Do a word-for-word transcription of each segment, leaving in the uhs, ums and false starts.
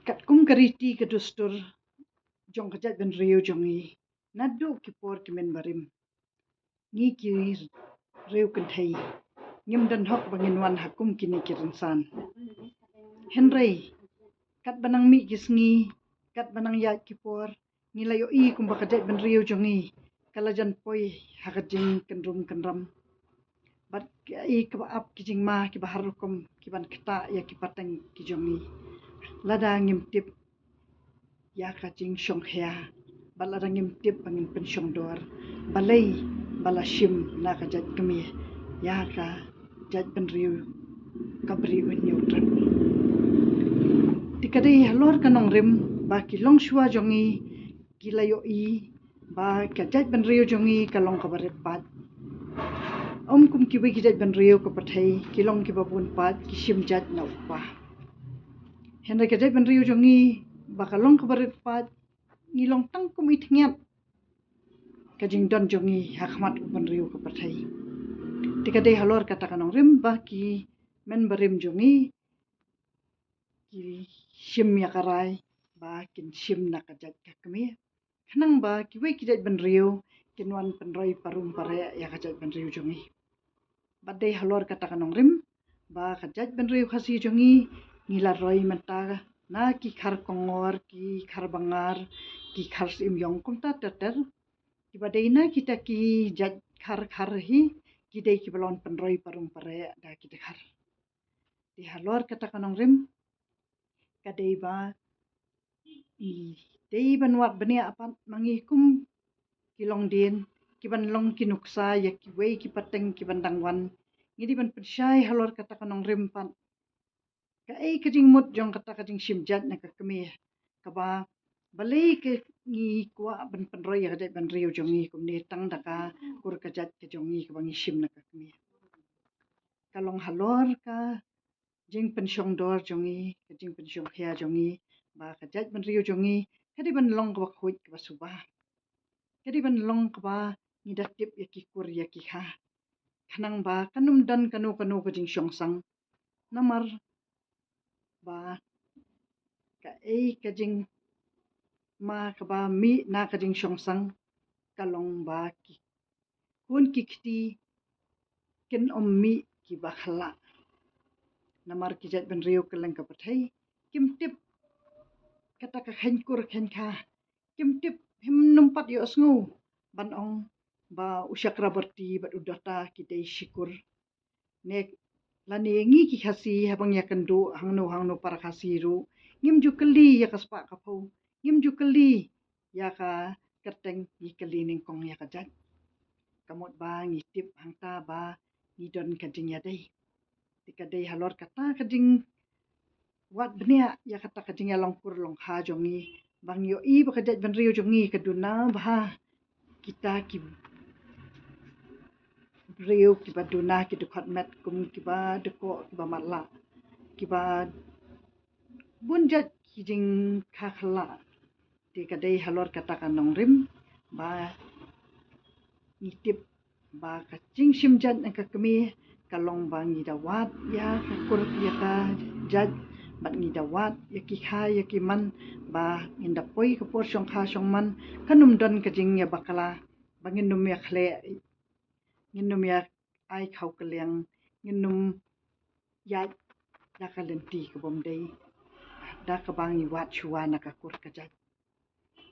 Katkum ka riti ka dustur jong ka jaitbynriew jong ngi, naduh ki por ki mynbarim, ngi ki riew kynthei ngim don hok ba ngin wan ha kum kine ki rynsan. Hynrei katba nang mih ki sngi, katba nang ïaid ki por, ngi la ïohi kumba ka jaitbynriew jong ngi ka la jan poi ha ka jingkynrum kynram. Bad ki, kaba ap ki jingma kiba har rukom kiban ktah ïa ki pateng ki jong ngi. Lada ngim tip ïa ka jingshongkhia, bad lada ngim tip ba ngin pynshong dor, balei ba la shim na ka jait kmie ïa ka jaitbynriew ka Bri U Hynñiewtrep. Te ka dei halor ka nongrim ba ki longshuwa jong ngi ki la ïohi ba ka jaitbynriew jong ngi ka long kaba rit paid. Ym kum kiwei ki jaitbynriew ka pyrthei, ki long kiba bun paid, ki shim jait na u kpa. Hynrei ka jaitbynriew jong ngi ba ka long kaba rit paid, ngi long tang kum i thyngiat ka jingdon jong ngi ha khmat u bynriew ka pyrthei. Te ka dei halor kata ka nongrim ba ki mynbarim jong ngi ki shim ïa ka rai ba kin shim na ka jait ka kmie, khnang ba kiwei ki jaitbynriew kin wan pynroi parum pareh ïa ka jaitbynriew jong ngi. Bad dei halor kata ka nongrim ba ka jaitbynriew Khasi jong ngi, ngi la roi mynta na ki khar kongor, ki khar bangar, ki khar syiem ïong, kumta ter ter. Kiba dei na kita ki jait khar khar hi, ki dei kiba la wan pynroi parum pareh da kita khar. Te halor kata ka nongrim, ka dei ba i dei ban wad bniah pat ma ngi kum ki longdien, kiban long ki nuksa ïa kiwei ki pateng kiban dang wan. Ngi dei ban pynshai halor kata ka nongrim pat, kaei ka jingmut jong kata ka jingshim jait na ka kmie, kaba balei ka ngi kwah ban pynroi ïa ka jaitbynriew jong ngi kumne tang da ka kur ka jait ka jong ngi kaba ngi shim na ka kmie. Ka long halor ka jingpynshong dor jong ngi, ka jingpynshongkhia jong ngi, ba ka jaitbynriew jong ngi ka dei ban long kaba khuid kaba suba, ka dei ban long kaba ngi da tip ïa ki kur ïa ki kha, khnang ba kan ym don kano kano ka jingshongsang. Namar ba kaei ka jingma kaba mih na ka jingshongsang ka long ba ki khun ki kti kin ym mih kiba khlak. Namar ki jaitbynriew kylleng ka pyrthei kim tip kata ka kheiñ kur kheiñ kha, kim tip, hynnym pat ïohsngew ban ong ba u Chakraborty bad u Dutta ki dei shi kur. Ne lane ngi ki Khasi haba ngi ïakynduh hangno hangno para Khasi ruh, ngim ju kylli ïa ka spah ka phew, ngim ju kylli ïa ka kyrteng, ngi kylli nyngkong ïa ka jait. Ka mut ba ngi tip hangta ba ngi don ka jingïadei. Te ka dei halor kata ka jingwad bniah ïa kata ka jingïalong kur long kha jong ngi, ba ngi ïohi ba ka jaitbynriew jong ngi ka duna bha kita ki briew kiba duna, ki dkhot met kum kiba dkoh, kiba matlah, kiba bun jait ki jingkha khlak. Te ka dei halor kata ka nongrim ba ngi tip ba ka jingshim jait na ka kmie ka long ba ngi da wad ïa ka kur ïa ka jait, bad ngi da wad ïa ki kha ïa ki man, ba ngin da poi ka por shongkha shongman, kan ym don ka jingïabakla, ba ngin ym ïakhleh, ngin ym ïa ai khaw kylliang, ngin ym ïaid da ka lynti ka bym dei, da kaba ngi wad shuwa na ka kur ka jait.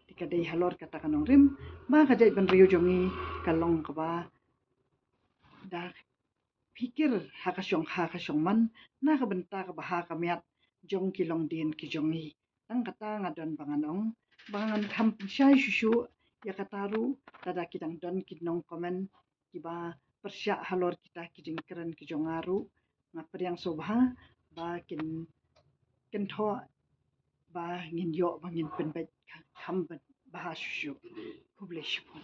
Te ka dei halor kata ka nongrim ba ka jaitbynriew jong ngi ka long kaba da phikir ha ka shongkha ka shongman na ka bynta ka bha ka miat jong ki longdien ki jong ngi. Tang kata nga don ba ngan ong, ba ngan kham pynshai shuh shuh ïa kata ruh, lada ki dang don ki nong comment kiba pyrshah halor kita ki jingkren ki jong nga ruh, nga pdiang sngewbha ba kin kynthoh ba ngin ïoh ba ngin pynbeit kham bha shuh shuh. Khublei shibun.